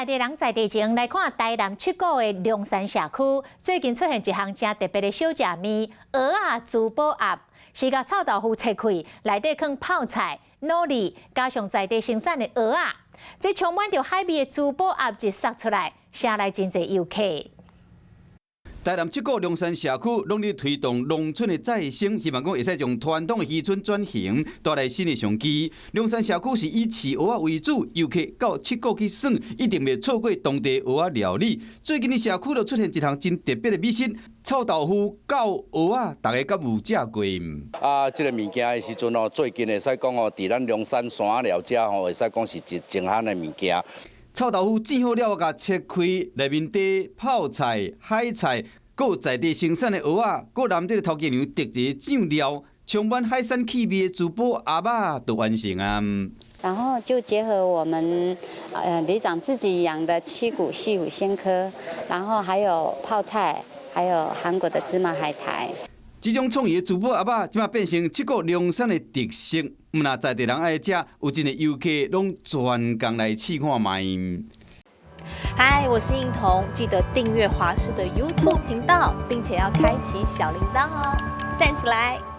在地人在地情來看，台南七股的龍山社區最近出現一項誠特別的小食麵——蚵仔珠寶盒，是共臭豆腐切開，內底囥泡菜、酪梨，加上在地生產的蚵仔，這充滿著海味的珠寶盒一殺出來，城內真濟遊客。台南七股龍山社區攏咧推動農村的再生，希望講會使將傳統的漁村轉型，帶來新的商機。龍山社區是以飼蚵仔為主，遊客到七股去耍，一定袂錯過當地蚵仔料理。最近的社區就出現一項真特別的美食——臭豆腐攪蚵仔，大家敢有食過？啊，這個物件的時陣哦，最近會使講哦，佇咱龍山山寮遮吼，會使講是一正夯的物件。臭豆腐煎好了，共切開，內面底泡菜、海菜，閣有在地生產的蚵仔，閣淋這個頭家娘特製醬料，充滿海產氣味的珠寶盒仔就完成啊！然後就結合我們里長自己養的七股細虎鮮蚵，然後還有泡菜，還有韓國的芝麻海苔。這種創意的珠寶盒仔，這馬變成七股龍山的特色。毋但在地人愛食，有真濟遊客攏專工來試看覓。嗨，我是應彤，記得訂閱華視的 YouTube 頻道，並且要開啟小鈴鐺哦，讚起來！